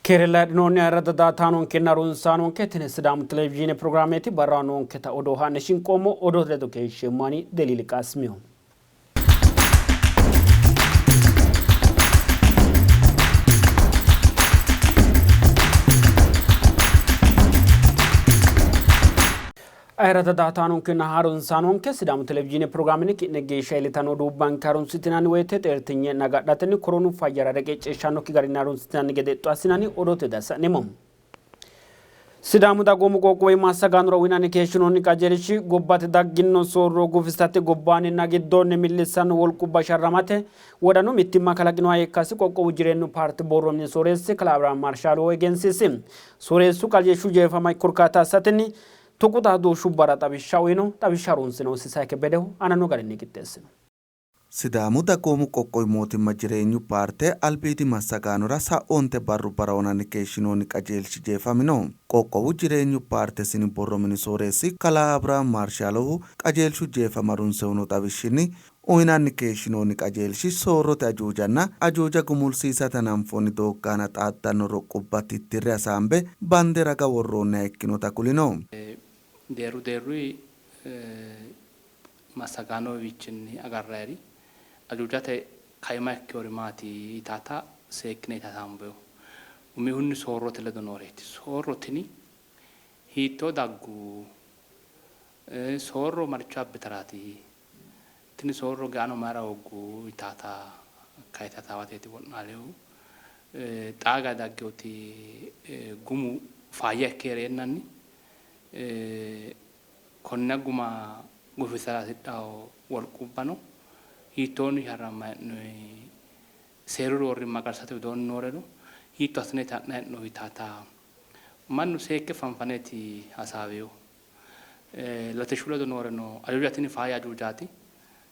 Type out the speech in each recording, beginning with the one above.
Keerella heedhinoonni ayirradda daaataanonkenna harunsaanonke, tini Sidaamu Televizhiine pirogiraameeti. Barra noonketa odoo haa'ne shinqoommo. Odoote ledo keeshsheemmo ani Deliili Qaasimiho. Ayirradda daaataanonkenna harunsaanonke, Sidaamu Televizhiine pirogiraamenni ki'ne geeshsha iillitanno oduubbanke harunsitinanni woyte xeertinye nagadhatenni koronu fayyara reqecceeshshannokki garinni harunsitinanni gede hexxo assinanni odoote dassa'neemmo. Sidaamu dagoomu qoqqowi massagaanora uyinanni keeshshinoonni qajeelshi gobbate daggino soorro gufisate gobbaanninna giddoonni millissanno wolqubba sharramate wodanu mittimma kalaqinoha ikkasi qoqqowu jireenyu paarte borro mini sooreessi kalaa Abrahaam Marshaalo egensiisi. Sooreessu qajeelshu jeefama korkaata assatenni tuqu xaadooshshubbara xawishsha uyino. Xawishsha harunsinohu Sisayi Kebbedehu aananno garinni qixxeessino. Sidaamu Dagoomu Qoqqowi Mootimma Jireenyu Paarte albiidi massagaanora sa'u onte barrubbara wonanni keeshshinoonni qajeelshi jeefamino. Qoqqowu Jireenyu Paarte sini borro mini sooreessi kalaa Abrahaam Marshaalohu qajeelshu jeefama harunse uyino xawishshinni, uyinanni keeshshinoonni qajeelshi soorrote ajuujanna ajuuja gumulsiisate hananfoonni doogga aana xaaddanno roqqubba tittirre hasaambe bande raga worroonniha ikkinota kulino. Deerru deerruyi massagaanowiichinni agarrayiri ajuujate kaima ikkinori maati yitaata seekkineeti hasaamboyihu. Umihunni soorrote ledo nooreeti. Soorro tini hiittoo daggu? Soorro maricho abbitaraati? Tini soorro geano mayira hooggu? Yitaata kayise hasaawateeti wo'naalihu. Xaa geya dagginoti gumu faayya ikke hee'reennanni konne guma gufissara hasidhanno wolqubbano hiittoonni sharrammanni hee'noonni? Seeru roorrimma agarsate widoonni nooreno hiitto assineeti ha'nanni hee'noonni yitaata mannu seekke fanfaneeti hasaawinohu. Latishshu ledo nooreno ajuuja tini faayya ajuujaati.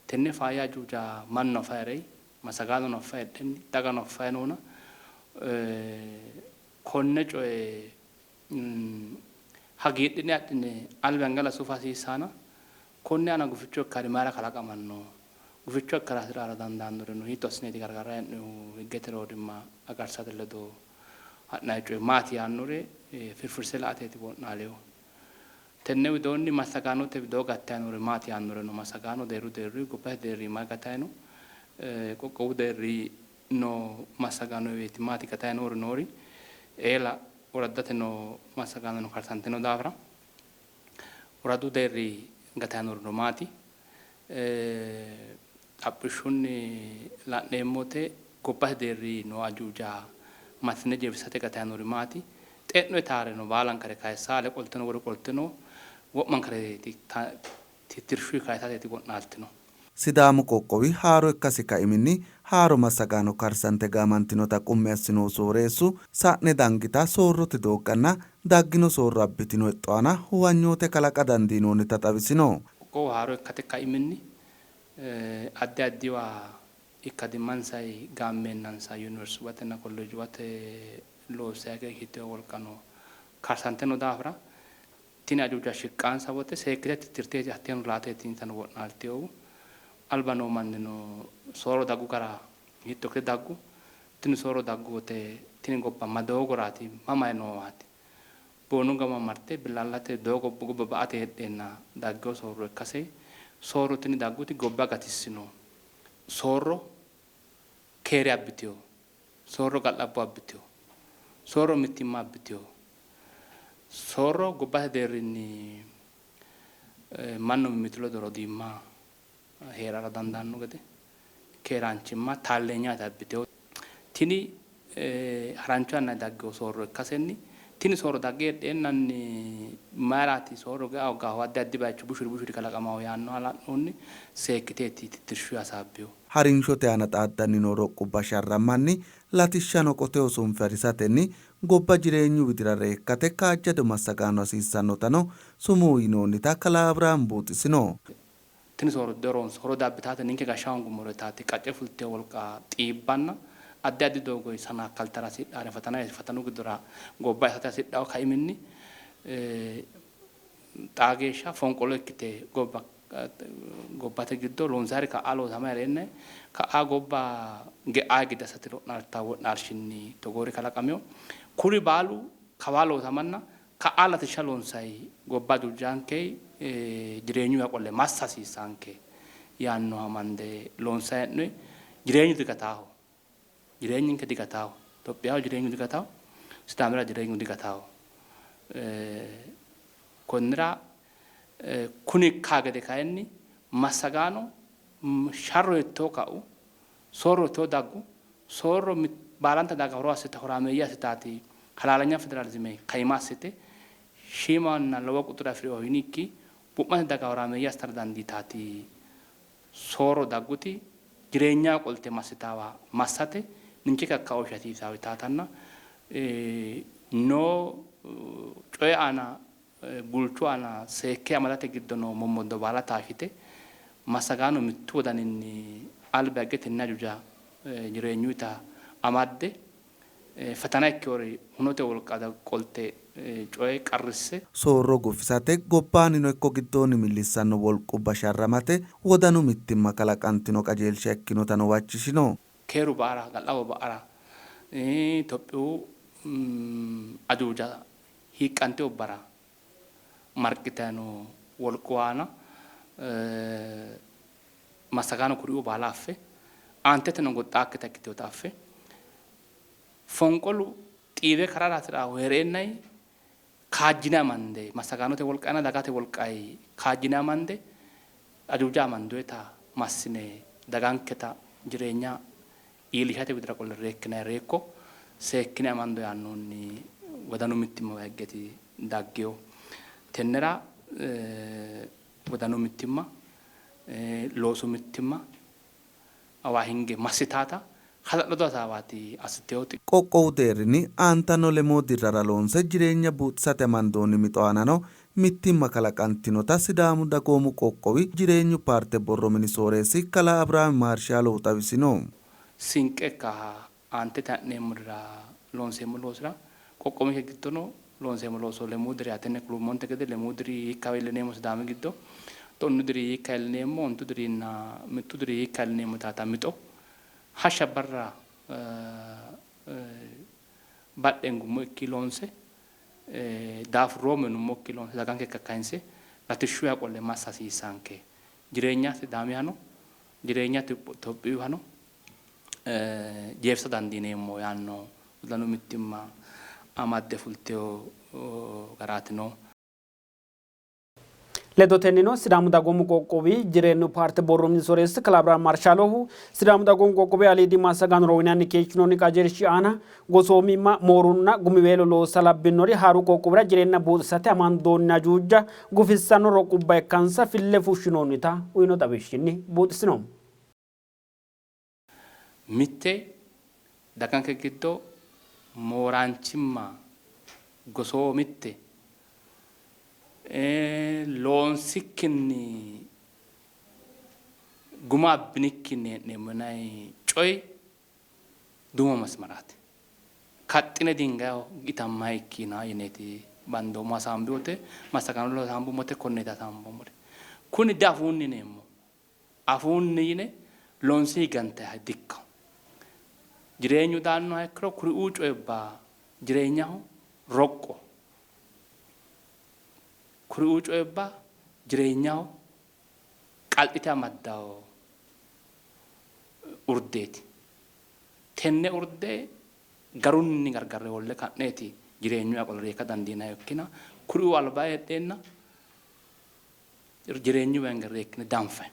Tenne faayya ajuuja mannu afayi hee'rei, massagaanono affayi heedhenni, dagano affayi noona konne coye hagiidhine adhine albi angala sufa hasiissaana konni aana guficho ikkari mayra kalaqamanno? Guficho ikkara hasi'rara dandaannoreno hiitto assineeti gargarranni hee'noonnihu? Higgete roorrimma agarsate ledo ha'nanni coyi maati yaannore firfirse la''ateeti wo'naalehu. Tenne widoonni massagaanote widoo gattayi noori maati yaannoreno massagaano deerru deerruyi gobbate deerri mayi gatayi no, qoqqowu deerri noo massagaanowiiti maati gatayi noori noori eela woraddate noo massagaanono karsantino daafira woradu deerri gatayi noorino maati. Xaphishshunni la'neemmo wote gobbate deerri noo ajuuja massine jeefisate gatayi noori maati? Xe'no yitaareno baalankare kayissanno, ale qolteno woro qolteno wo'mankare tittirshuyi kayisateeti wo'naaltino. Sidaamu qoqqowi haaro ikkasi kaiminni haaro massagaano karsante gaamantinota qummi assinohu sooreessu, sa'ne dangita soorrote doogganna daggino soorro abbitino hexxo aana huwanyoote kalaqa dandiinoonnita xawisino. Qoqqowu haaro ikkate kaiminni addi addiwa ikkadimmansanni gaammeennansa Yuniversituwatenna kolleejuwate loosse ikkitino wolqano karsante noo daafira tini ajuuja shiqqansa wote seekkite tittirteeti hatteeno laateeti insano wo'naaltinohu. Alba noo mannino soorro daggu gara hiitto ikkite daggu, tini soorro daggu wote tini gobba ma doogoraati, mamayi noowaati, boonu gama marte billaallate doogo gobba ba''ate heedheenna daggino soorro ikkase, soorro tini dagguti gobba gatissino, soorro keere abbitino, soorro ga'labbo abbitino, soorro mittimma abbitino, soorro gobbate deerrinni mannu mimmitu ledo rodiimma hee'rara dandaanno gede keeraanchimma taalleenyaati abbitino. Tini harancho yannanni daggino soorro ikkasenni tini soorro dagge heedheennanni mayiraati soorro ge'a hoogaahu addi addi bayicho bushuri bushuri kalaqamahu yaannoha la'noonni seekkiteeti tittirshu hasaabbino. Harinshote aana xaaddanni noo roqqubba sharrammanni latishshano qoteho sunfe harisatenni gobba jireenyu widira reekkate kaajjado massagaano hasiissannotano sumuu yinoonnita kalaa Abrahaam buuxisino. Tini soorro horo diabbitate, ninke gashsha hoongummoro yitaati qacce fultino wolqa xiibbanna addi addi doogonni sanaakkaltara hasidhaare fatana fatanu giddora gobba eessate hasidhanno kaiminni xaa geeshsha fonqolo ikkite gobba gobbate giddo loonsayiri ka'a loosama hee'reennanni ka'a gobba ge'aa gede assate wo'naalshinni togoori kalaqamino. Kuri baalu kawaa loosamanna ka'aa latishsha loonsayi gobba ajuujanke jireenyuwa qolle massa hasiissanke yaannoha amande loonsayi hee'noyi. Jireenyu digataaho. Jireenyinke digataaho. Itophiyaho jireenyu digataaho. Sidaamira jireenyu digataaho. Konnira kuni ikkaa gede kayinni massagaano sharro hiittoo ka'u, soorro hiittoo daggu, soorro baalanta daga horo assite horaameeyye assitaati halaalanya federaalizime kaima assite shiimanna lowo quxure afi'rinoho yinikki wo'mante daga horaameeyye assitara dandiitaati soorro dagguti jireenyaho qolte massitaawa massate ninke kakkaooshshe hasiisaawo yitaatanna noo coyi aana guulchu aana seekke amadate giddo noo mommoddo baala taashshite massagaano mittu wodaninni alba higge tenne ajuuja jireenyuyita amadde fatana ikkinori hunote wolqa qolte coye qarrisse. Soorro gufisate gobbaannino ikko giddoonni millissanno wolqubba sharramate wodanu mittimma kalaqantino qajeelsha ikkinotano huwachishino. Keeru ba'ara, ga'labbo ba'ara, Itophiyu ajuuja hiiqqante ubbara marqitanni noo wolquwa aana massagaano kuriuu baala affe aanteteno goxxaakkita ikkitinota affe fonqolu xiiwe karara hasi'raahu hee'reennanni kaajjine amande massagaanote wolqanna dagate wolqanni kaajjine amande ajuuja amandoyita massine daganketa jireenya iillishate widira qolle reekkinanni reekko seekkine amando yaannohunni wodanu mittimma higgeti daggino. Tennera wodanu mittimma, loosu mittimma awa hinge massitaata hala'lado hasaawaati assiteyooti. Qoqqowu deerrinni aantanno lemoo dirrara loonse jireenya buuxisate amandoonni mixo aanano mittimma kalaqantinota Sidaamu Dagoomu Qoqqowi Jireenyu Paarte Borro Mini Sooreessi Kalaa Abiraami Maarshaalohu xawisino. Sinqe ikka aantete ha'neemmorira loonseemmo loosira qoqqowinke giddono loonseemmo looso lemuu diri tenne kulummonte gede lemuu diri hiikka iillineemmo Sidaami giddo tonnu diri hiikka iillineemmo ontu dirinna mittu diri hiikka iillineemmo yitaata mixo hashsha barra badhe hingummo ikki loonse daafurroommo yinummokki loonse daganke kakkayinse latishshuwa qolle massa hasiissanke jireenya Sidaamihano jireenya Itophiyuhano jeefisa dandiineemmo yaanno wodanu mittimma amadde fulteyo garaati no. Ledotennino Sidaamu Dagoomu Qoqqowi Jireenyu Paarte Borro Mini Sooreessi Kalaa Abiraam Marshaalohu Sidaamu Dagoomu Qoqqowi aliidi massagaano uyinanni keeshshinoonni qajeelshi aana gosoomimma, moorunna gumiweelo loossa labbinori haaru qoqqowira jireenya buuxisate amandoonni ajuuja gufissanno roqubba ikkansa fille fushshinoonnita uyino xawishshinni buuxisino. Mitte daganke giddo mooraanchimma gosoomitte loonsikkinni guma abbinikkinni hee'neemmo yinanni coyi duumo masmaraati. Kaxxine dingayaho itammayi ikkina yineeti bandoommo hasaambi wote massagaano ledo hasaambummote konneeti hasaamboommori. Kuni diafuunni yineemmo. Afuunni yine loonse higantayiha dikkanno. Jireenyu daannoha ikkiro kuriuu coyibba jireenyaho roqqo, kuriuu coyibba jireenyaho qalxite amaddawo urdeeti. Tenne urde garunni gargarre holle ka'neeti jireenyuwa qolle reekka dandiinannihu ikkina kuriuu alba heedheenna jireenyuwa hinge reekkine danfayi.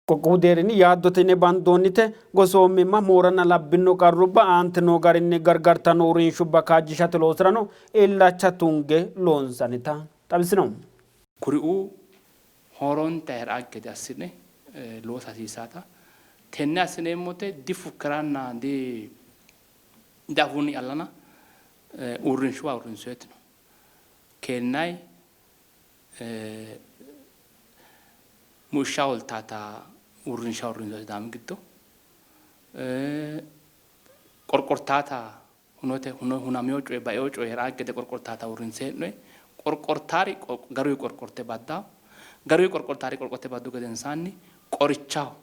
Qoqqowu deerrinni yaaddote yine bandoonnite gosoomimma, mooranna labbino qarrubba aante noo garinni gargartanno uurrinshubba kaajjishate loosirano illacha tunge loonsannita xawisino. Kuriuu horonta hee'ra gede assine loosa hasiissaata. Tenne assineemmote difukkiranna diafuunni allana uurrinshuwa uurrinsoyeti no. Keennayi muishsha hooltaata uurrinsha uurrinsoyi Sidaami giddo. Qorqortaata hunote hunamino coye baeo coye hee'ra gede qorqortaata uurrinse hee'noyi. Qorqortaari garuyi qorqorte baddawo. Garuyi qorqortaari qorqorte baddu gedensaanni qorichaho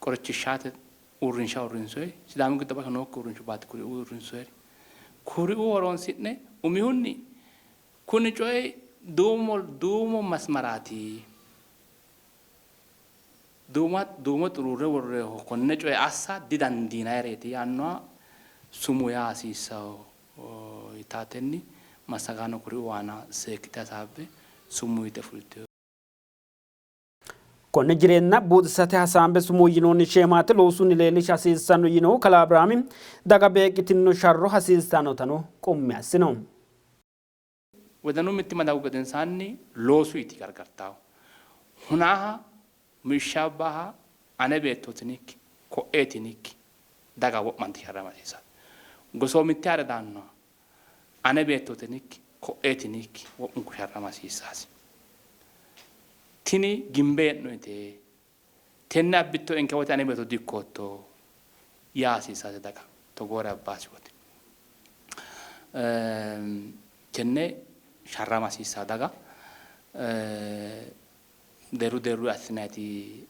qorichishshaate Uurrinsha uurrinsoyi. Sidaamu giddo basho nookki uurrinshubaati kuri uurrinsoyiri. Kuriuu horoonsi'ne umihunni kuni coyi duumo duumo masmaraati. Duuma duumo xuruurre worroyiho konne coye assa didandiinayireeti yaannoha sumuu yaa hasiissanno yitaatenni massagaano kuriuu aana seekkite hasaabbe sumuu yite fultino. Konne jireenya buuxisate hasaambe sumuu yinoonni sheemaate loosunni leellisha hasiissanno yiinohu kalaa Abiraami, daga beeqqitinno sharro hasiissannotano qummi assino. Wodanu mittimma daggu gedensaanni loosuyti gargartaahu. Hunaaha, muishshaabbaha, ane beettootinikki, ko'eetinikki daga wo'manti sharrama hasiissanno. Gosoomitte ha're daannoha, ane beettootinikki, ko'eetinikki wo'munku sharrama hasiissaasi. Tini gimbe hee'noyite, tenne abbittoenke wote ane beetto dikkootto yaa hasiissaase daga togoore abbaasi wote. Tenne sharrama hasiissaa daga deerru deerru assinayiti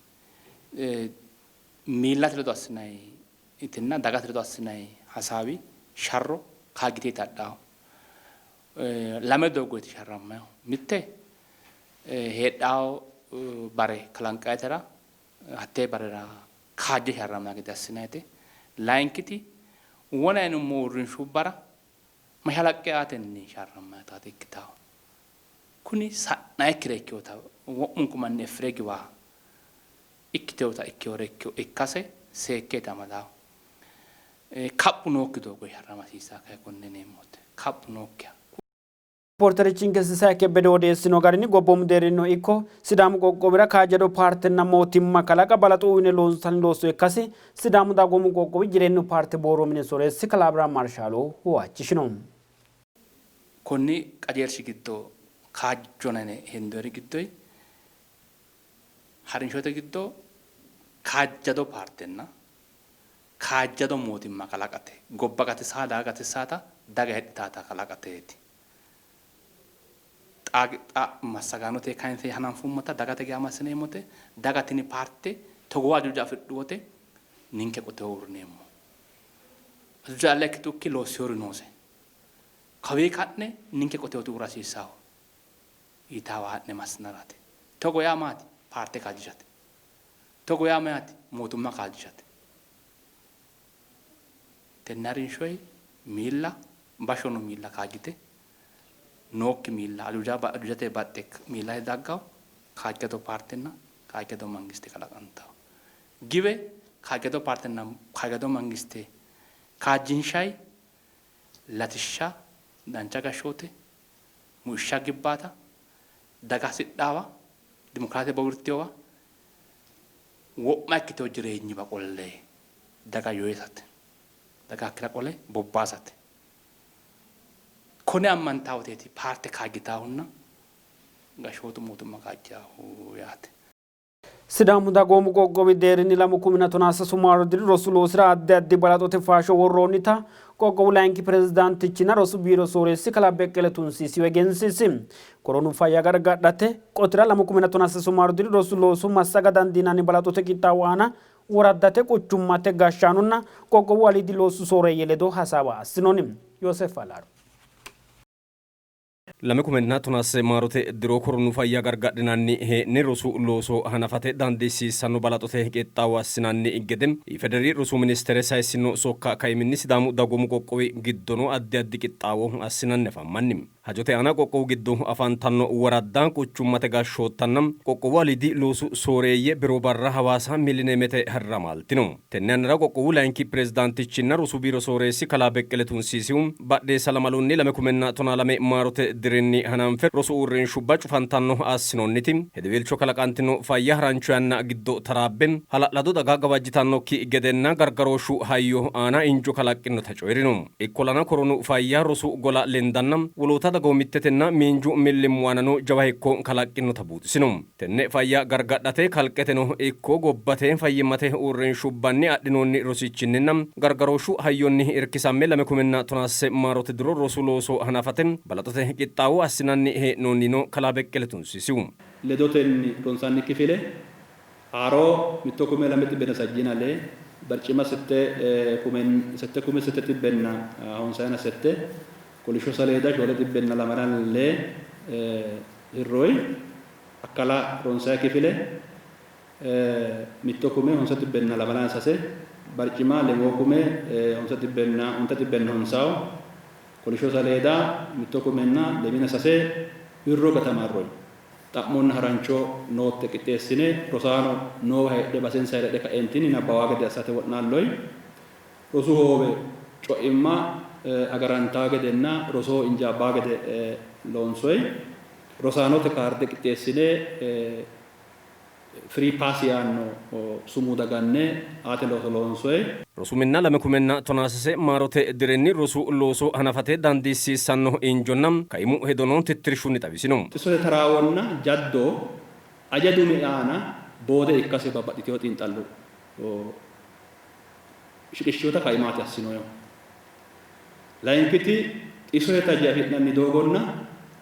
miillate ledo assinayitinna dagate ledo assinayi hasaawi sharro kaajjiteeti hadhaahu. Lame doogoyti sharrammayihu. Mitte heedhawo bare kalanqayitera hattee barera kaajje sharrammayi gede assinayite. Layinkiti wona yinummo uurrinshubbara mashalaqqe aatenni sharrammayitaati ikkitawo. Kuni sa'nayikkire ikkinota wo'munku manni effire giwaa ikkitinota ikkinore ikkase seekkeeti amadawo. Kaphu nookki doogo sharrama hasiissanno kayi konne yineemmo wote kaphu nookkiha. Ripoorterichinke Sisayi Kebbede odeessino garinni gobboomu deerrinnino ikko Sidaamu qoqqowira kaajjado paartenna mootimma kalaqa balaxo uyine loonsanni looso ikkasi Sidaamu Dagoomu Qoqqowi Jireenyu Paarte Booro Mini Sooreessi Kalaa Abiraam Marshaalo huwachishino. Konni qajeelshi giddo kaajjona yine hendoyiri giddoyi harinshote giddo kaajjado paartenna kaajjado mootimma kalaqate, gobba gatisaa daga gatissaata daga hexxitaata kalaqateeti. Xa xa massagaanote kayinse hananfummota dagate geya massineemmote, daga tini paarte togoo ajuuja afidhu wote ninke qoteho uurrineemmo. Ajuuja calla ikkitukki loossiyori noose. Kawii ka'ne ninke qotehooti uurra hasiissaahu yitaawa ha'ne massinaraati. Togo yaa maati? Paarte kaajjishate. Togo yaa mayaati? Mootumma kaajjishate. Tenne harinshoyi miilla bashsho noo miilla kaajjite nookki miilla ajuuja ajuujate baxxe miillate daggawo kaajjado paartenna kaajjado mangiste kalaqantawo. Giwe kaajjado paartenna kaajjado mangiste kaajjinshayi latishsha, dancha gashshoote, muishsha gibbaata, daga hasidhaawa, dimokiraase bowirtinowa, wo'ma ikkitino jireenyiwa qolle daga yoisate, daga hakkira qole bobbaasate. Kone ammantaa woteeti paarte kaajjitaahunna gashshootu mootimma kaajjaahu yaate. Sidaamu dagoomu qoqqowi deerrinni lamu kuminna tonaa sasu maaro diri rosu loosira addi addi balaxote faasho worroonnita qoqqowu layinki pirezidaantichinna rosu biiro sooreessi kalaa Beqqele Tunsiisihu egensiisi. Koronu fayya gargadhate qotira lamu kuminna tonaa sasu maaro diri rosu looso massaga dandiinanni balaxote qixxaawo aana woraddate, quchummate gashshaanonna qoqqowu aliidi loosu sooreeyye ledo hasaawa assinoonni. Yooseef Alaaro. Lame kumenna tonaa maarote diro koronu fayya gargadhinanni hee'ne rosu looso hanafate dandiissiissanno balaxote qixxaawo assinanni gede IFEDERI rosu ministere sayissino sokka kaiminni Sidaamu dagoomu qoqqowi giddono addi addi qixxaawo assinanni afammanni. Hajote aana qoqqowu giddo afantanno woradda, quchummate gashshoottanna qoqqowu aliidi loosu sooreeyye bero barra Hawaasa Milineemete harira maltino. Tenne yannara qoqqowu layinki pirezidaantichinna rosu biiro sooreessi kalaa Beqqele Tunsiisihu badheessa lamalunni 2012 maarote dirinni hananfe rosu uurrinshubba cufantanno assinoonniti hedeweelcho kalaqantino fayya harancho yanna giddo taraabbe hala'lado daga gawajjitannokki gedenna gargarooshshu hayyo aana injo kalaqqinota coyi'rino. Ikkollana koronu fayya rosu gola lendanna woloota dagoomittetenna miinju millimmuwanano jawa hekko kalaqqinota buuxisino. Tenne fayya gargadhate kalqeteno ikko gobbate fayyimmate uurrinshubbanni adhinoonni rosichinninna gargarooshshu hayyonni irkisamme lame kuminna tonaa maarote diro rosu looso hanafate balaxote qixxaawo assinanni hee'noonnino Kalaa Beqqele Tunsiisihu. Ledotenni ronsanni kifile haaroo mitto kume lame xibbenna sajjiina lee Barcima 6958, kolishsho saleeda 724 hirroyi. Akkala ronsayi kifile 1923, barcima 6950, kolishsho saleeda 1043 wirro gatamarroyi. Xa'monna harancho nootte qixxeessine rosaano noowa heedhe basensa heedhe ka'eentinni nabbawaa gede assate wo'naalloyi. Rosu hoowe co'imma agarantaa gedenna rosoho injaabbaa gede loonsoyi. Rosaanote kaarde qixxeessine Free Pass yaanno sumuda ganne aate looso loonsoyi. Rosu minna 2013 maarote dirinni rosu looso hanafate dandiissiissanno injonna kaimu hedono tittirshunni xawisino. Xissote taraawonna jaddo aja dume aana boode ikkase babbaxxitino xiinxallo shiqishshinota kaimaati assinohu. Layinkiti, xissote taje afi'nanni doogonna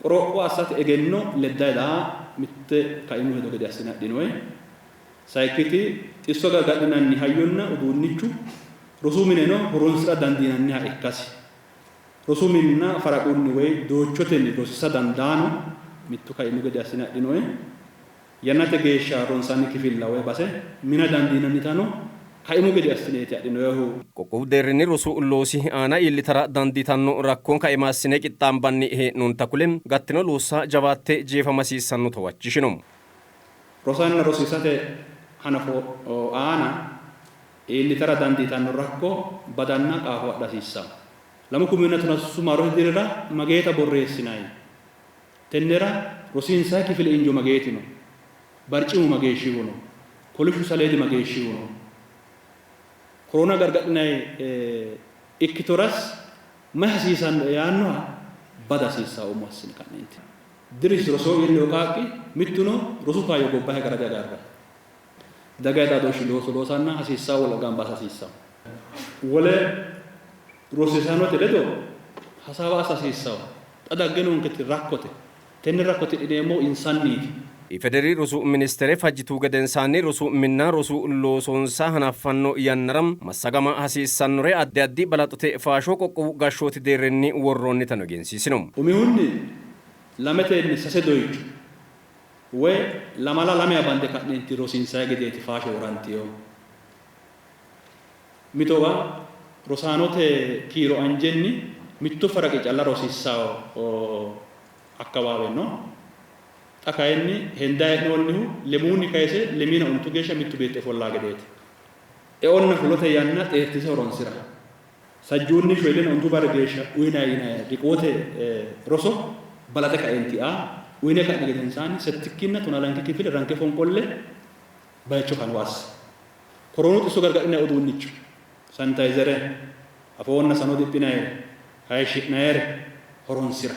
qoropho assate egenno leddanni daa mitte kaimu hedo gede assine adhinoonni. Sayikkiti, xisso gargadhinanni hayyonna uduunnichu rosu mineno horonsi'ra dandiinanniha ikkasi, rosu minna faraqunni woy doochotenni rosiisa dandaano mittu kaimu gede assine adhinoonni. Yannate geeshsha ronsanni kifilla woy base mina dandiinannitano kaimu gede assineeti adhinoonnihu. Qoqqowu deerrinni rosu loosi aana iillitara dandiitanno rakko kaima assine qixxaambanni hee'noonnita kule, gattino loossa jawaatte jeefama hasiissannota huwachishino. Rosanna rosiisate hanafo aana iillitara dandiitanno rakko badanna qaafo adha hasiissanno. 2013 maarote dirira mageeta borreessinanni? Tennera rosiinsanni kifile injo mageeti no? Barcimu mageeshshihu no? Kolishshu saleedi mageeshshihu no? Korona gargadhinanni ikkitoras mayi hasiisannoe yaannoha bada hasiissanno umo assine ka'neenti. Dirisi rosoho iillino qaaqqi mittuno rosu kaayyo gobba higara diagarranni. Dagate xaadooshshi looso loosanna hasiissanno wolqa gamba assa hasiissanno. Wole rosiisaanote ledo hasaawa assa hasiissanno. Xa dagge noonketi rakkote. Tenne rakko tidhineemmohu insanniiti. IFEDERI Rosu Ministere fajjitu gedensaanni rosu minna rosu loosonsa hanaffanno yannara massagama hasiissannore addi addi balaxote faasho qoqqowu gashshooti deerrinni worroonnitano egensiisino. Umihunni, lametenni sase doyicho woy lamala lamewa bande ka'neenti rosiinsanni gedeeti faasho worantino. Mitowa rosaanote kiiro anjenni mittu faraqi calla rosiissanno akkawaawe no. Xa kayinni hendanni hee'noonnihu lemuunni kayise lemiina ontu geeshsha mittu beetti ofollawo gedeeti. Eonna fulote yanna xeertise horonsi'ra. Sajjuunni shoyilina ontu barri geeshsha uyinanni yinanni riqiwote roso balaxe kaeenti aa, uyine ka'ni gedensaanni settikkinna tonaalanki kifile ranke fonqolle bayicho fano assa. Koroonu xisso gargadhinanni uduunnicho, sanitayizere, afoonna sano diphinayire, hayishshi'nayire horonsi'ra.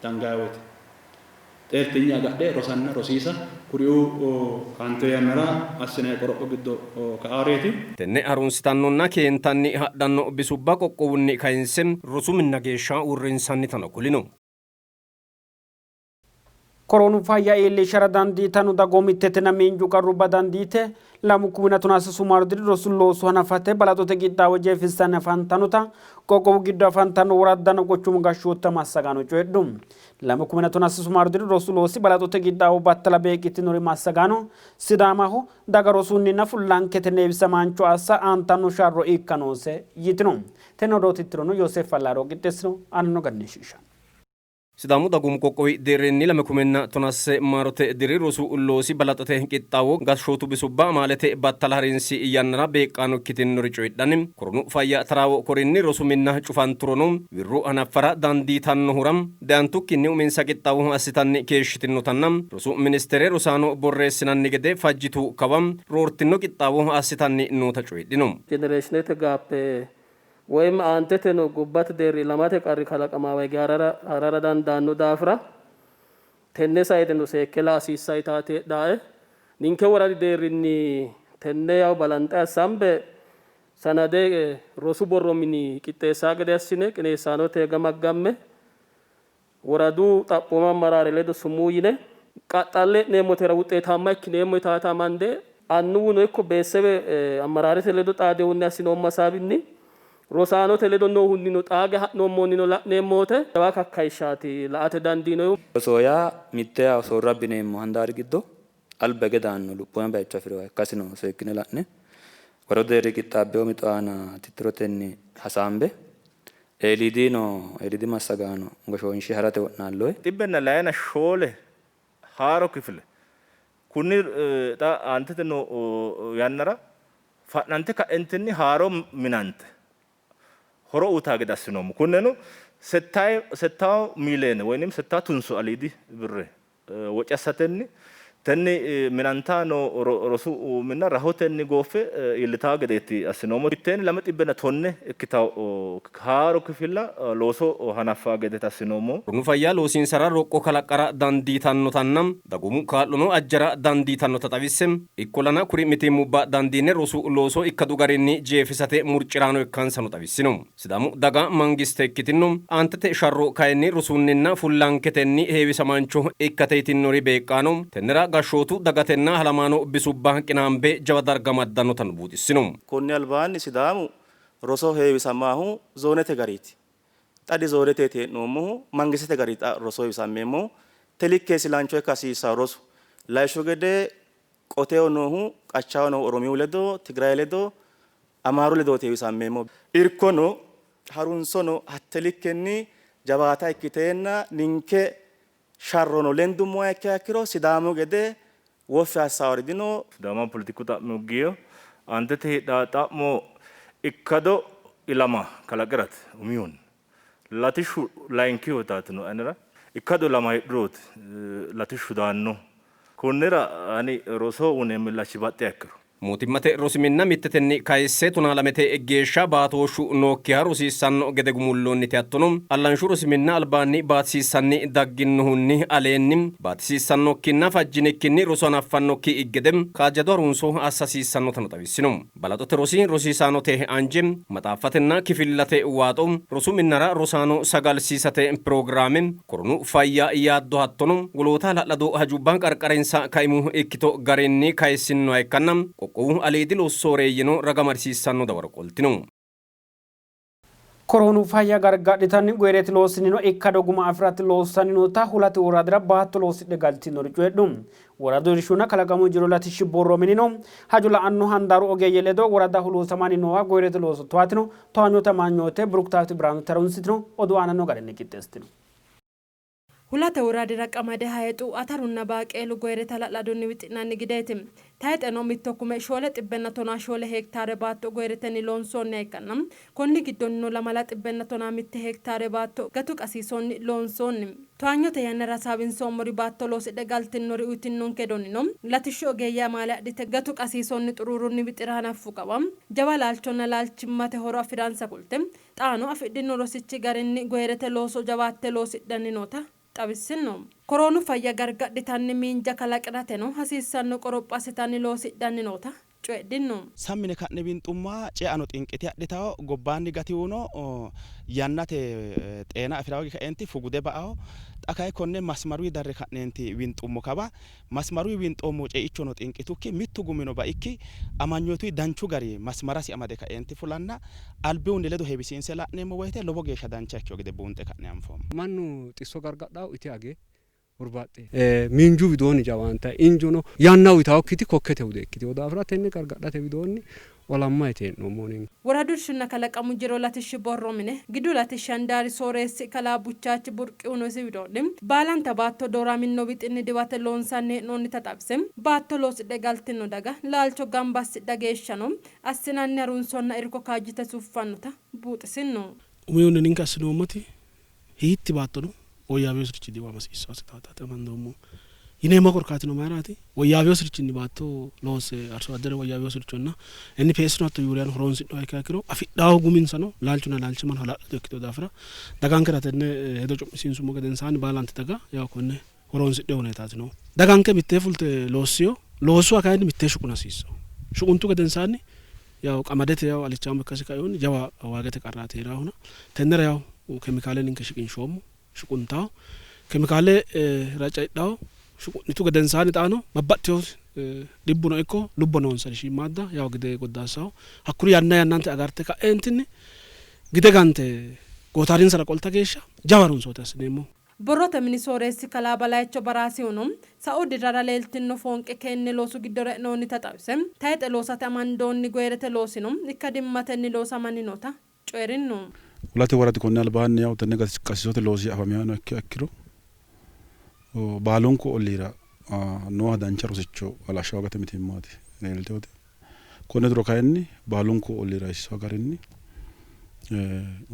Dangaa woyte xeertinye agadhe rosanna rosiisa kuriuu aante yannara assinanni qoropho giddo ka'aareeti. Tenne harunsitannonna keentanni hadhanno bisubba qoqqowunni kayinse rosu minna geeshsha uurrinsannitano kulino. Koroonu fayya iillishshara dandiitanno dagoomittetenna miinju qarrubba dandiite 2013 maaru diri rosu loosu hanafate balaxote qixxaawo jeefissanni afantannota qoqqowu giddo afantanno woraddanna quchumu gashshootta massagaano coyidhu. 2013 maaru diri rosu loosi balaxote qixxaawo battala beeqqitinori massagaano Sidaamaho daga rosunninna fullanketenni heewisamaancho assa aantanno sharro ikka noose yitino. Tenne odoo tittirono Yooseef Fallaaro qixxeessino, aananno garinni shiqishanno. Sidaamu Dagoomu Qoqqowi deerrinni 2013 maarote diri rosu loosi balaxote qixxaawo gashshootu bisubba amaalete battala harinsi yannara beeqqaano ikkitinori coyidhanni, koronu fayya taraawo korinni rosu minna cufanturono wirro hanaffara dandiitannohura deantukkinni uminsa qixxaawo assitanni keeshshitinnotanna rosu ministere rosaano borreessinanni gede fajjitu kawa roortino qixxaawo assitanni noota coyidhino. Jenereeshinete gaappe Woyim aanteteno gobbate deerri ilamate qarri kalaqamaawa hige ha'rara dandaanno daafira tenne sayideno seekke la'a hasiissanno yitaati heedhaae. Ninke woradi deerrinni tenne yawo balanxe assambe sanade rosu borro mini qixxeessanno gede assine qineessaanote gamaggamme woradu xaphooma ammaraare ledo sumuu yine qaxxalle e'neemmotera wuxxeetaamma ikkineemmo yitaata amande Annuwuno ikko beesewe ammaraarete ledo xaadehunni assinoommo hasaawinni rosaanote ledo noohunnino xaage ha'noommoonnino la'neemmo wote jawa kakkayishshaati la''ate dandiinohu. Rosoho yaa mitte soorro abbineemmo handaari giddo alba hige daanno luphooma baycho afi'rinoha ikkasino seekkine la'ne woro deerri qixxaabbino mixo aana tittirotenni hasaambe eeliidino eeliidi massagaano goshoonshe harate wo'naalloonni. Xibbenna layina shoole haaro kifile kunni xa aantete noo yannara fa'nante ka'entinni haaro minante horo uytaa gede assinoommo. Kunneno settawo miiliyeene woynim settaa tunso aliidi birre woce assatenni tenni minantanni noo rosu minna rahotenni gooffe iillitanno gedeeti assinoommo. Mitteenni lame xibbenna tonne ikkitanno haaro kifilla looso hanaffanno gedeeti assinoommo. Koronu fayya loosinsara roqqo kalaqqara dandiitannotanna dagoomu kaa'lono ajjara dandiitannota xawisse, ikkollana kuri mitiimmubba dandiine rosu looso ikkadu garinni jeefisate murci'raano ikkansano xawissino. Sidaamu daga mangiste ikkitinno. Aantete sharro kayinni rosunninna fullanketenni heewisamaancho ikkate yitinnori beeqqaano, tennera gashshootu, dagatenna halamaano bisubba qinaambe jawa darga amaddannotano buuxissino. Konni albaanni Sidaamu roso heewisamaahu zoonete gariiti. Xa dizooneteeti hee'noommohu, mangistete gari xa roso heewisammeemmohu. Te likke isilancho ikka hasiissanno rosu. Lawishshu gede qoteho noohu qachaho noohu Oromiyu ledo, Tigraye ledo, Amaaru ledooti heewisammeemmohu. Irkono harunsono hatte likkenni jawaata ikkiteenna ninke sharrono lendummoha ikkiha ikkiro Sidaamu gede woffi assaawori dino. Sidaama poletiku xa'mo giddo aantete heedhanno xa'mo ikkado ilama kalaqi'rate umihunni, latishshu layinkiho yitaatino anera ikkado ilama heedhurooti latishshu daannohu. Konnira ani rosoho uyineemmo illachi baxxiha ikkiro. Mootimmate rosi minna mittetenni kayisse tonaa lamete geeshsha baatooshshu nookkiha rosiissanno gede gumulloonnite hattono allanshu rosi minna albaanni baatisiissanni dagginnohunni aleenni baatisiissannokkinna fajjinikkinni roso hanaffannokki gede kaajjado harunso assa hasiissannotano xawissino. Balaxote rosi rosiisaanote anje, maxaaffatenna kifillate waaxo, rosu minnara rosaano sagalsiisate pirogiraame, Koronu fayya yaaddo hattono woloota hala'lado hajubba qarqarinsa kaimu ikkito garinni kayissinnoha ikkanna qoqqowu aliidi loosu sooreeyyeno raga amadisiissanno dawaro qoltino. Koronu fayya gargadhitanni goyirete loosinnino ikkado guma afi'rate loossanni noota Hulate woradira baatto loosidhe galtinori coyidhu. Woradu Irshunna Kalaqamu Jiro Latishshi Borro minino hajo la'anno handaaru ogeeyye ledo woradaho loosamanni nooha goyirete looso towaatino. Towaanyote amanyoote Biruktaawit Birhaanuti harunsitino. Odoo aananno garinni qixxeessitino. Hulate woradira qamade, hayixu, atarunna baaqeelu goyirete hala'ladunni wixi'nanni gideeti. Tayxeno mitto kume shoole xibbenna tonaa shoole hektaare baatto goyiretenni loonsoonniha ikkanna, konni giddonnino lamala xibbenna tonaa mitte hektaare baatto gatu qasiisonni loonsoonni. Towaanyote yannara hasaawinsoommori baatto loosidhe galtinnori uyitinnonke hedonnino latishshu ogeeyye amaale adhite gatu qasiisonni xuruurunni wixi'ra hanaffu kawa jawa laalchonna laalchimmate horo afi'ransa kulte, xaano afidhino rosichi garinni goyirete looso jawaatte loosidhanni noota xawissinno. Koroonu fayya gargadhitanni miinja kalaqi'rateno hasiissanno qoropho assitanni loosidhanni noota coyidhinno. Sammine ka'ne winxummoha ceano xinqite adhitanno, gobbaanni gatihuno yannate xeena afi'ra hoge kaeenti fugude ba''anno. Xa kayi konne masmaruyi darre ka'neenti winxummo kawa, masmaruyi winxoommo ceichono xinqitukki mittu gumino baikki amanyootuyi danchu gari masmarasi amade kaeenti fulanna albihunni ledo heewisiinse la'neemmo woyte lowo geeshsha dancha ikkino gede buunxe ka'ne anfoommo. Mannu xisso gargadhanno, ite age hurbaxxe. Miinju widoonni jawaante injono yanna uyitaakkiti kokkete hude ikkitino daafira tenne gargadhate widoonni olammayiti hee'noommo ninke. Woradu Irshunna Kalaqamu Jiro Latishshi Borro Mine Gidu Latishshi Handaari Sooreessi Kalaa Buchaachi Burqiuno isi widoonni, baalanta baatto dooraminno wixinni diwate loonsanni hee'noonnita xawise, baatto loosidhe galtino daga laalcho gamba assidha geeshshano assinanni harunsonna irko kaajjite suffannota buuxisinno. Umihunni ninke assinoommoti hiitti baattono woyyaawino sirchi diwama hasiissanno assitaataati amandoommo yineemmo korkaatino mayiraati? Woyyaawino sirchinni baatto loosse arso addere woyyaawino sirchonna NPS no hatto Yuuriyano horonsidhuha ikkiha ikkiro afidhanno guminsano laalchuna laalchimmano hala'lado ikkitino daafira dagankera tenne hedo cu'misiinsummo gedensaanni baalanti daga yawo konne horonsidhino huneetaati noohu. Daganke mittee fulte loossino loosuwa kayinni mittee shuquna hasiissanno. Shuquntu gedensaanni yawo qamadete yawo alichaamo ikkasi kainohunni jawa waagete qarraati hee'raahuna tennera yawo kemikaale ninke shiqinshoommo shuquntaho kemikaale racaidhaho Shuqu'nitu gedensaanni xaano babbaxxitewo dhibbuno ikko lubbo noonsari shiimmaadda yawo gide goddaassawo hakkuri yanna yannante agarte ka'eentinni gide gante gootarinsara qolta geeshsha jawa harunsooti assineemmohu. Borrote mini sooreessi kalaa Balayicho Baraasihuno sa'u dirrara leeltinno foonqe keenne loosu giddora e'noonnita xawise, tayixe loosate amandoonni goyirete loosino ikkadimmatenni loosamanni noota coyi'rinno. Hulate woradi konni albaanni yawu tenne qasiisote loosi afamihano ikkiha ikkiro baalunku olliira nooha dancha rosicho halashsha hoogate mitiimmaati leeltinote. Konne diro kayinni baalunku olliira hasiisanno garinni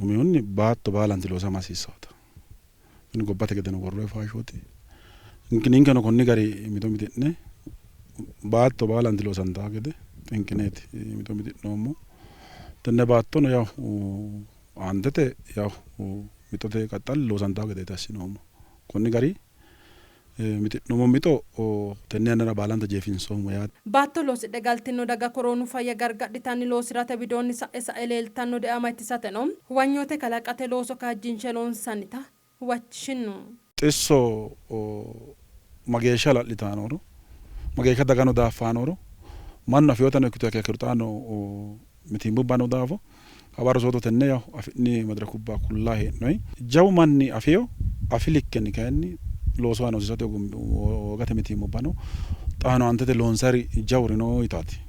umihunni baatto baalanti loosama hasiissannota tini gobbate gedeno worroonni faashooti. Ninkeno konni gari mixo mixi'ne baatto baalanti loosantanno gede xinqineeti mixo mixi'noommo. Tenne baattono yawu aantete yawu mixote qaxxalle loosantanno gedeeti assinoommo. Konni gari mixi'noommo mixo tenne yannara baalanta jeefinsoommo yaate. Baatto loosidhe galtino daga koroonu fayya gargadhitanni loosi'rate widoonni sa'e sa'e leeltanno deama ittisateno huwanyoote kalaqate looso kaajjinshe loonsannita huwachishinno. Xisso mageeshsha hala'litanni nooro, mageeshsha dagano daaffanni nooro mannu afeewotano ikkituha ikkiro xaano mitiimmubba noo daafo hawarro soodo tenne yawo afi'ni madirakubba kullayi hee'noyi. Jawu manni afewo afi likkenni kayinni loosu aana hosiisate hoogate mitiimmubba no. Xaano aantete loonsayiri jawuri no yitaati.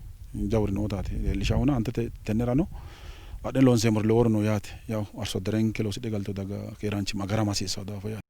Jawuri nootaati leellishahuna aantete tennerano adhine loonseemmori lowori no yaate. Yawo arso adderenke loosidhe galtino daga keeraanchimma agarama hasiissanno daafo yaate.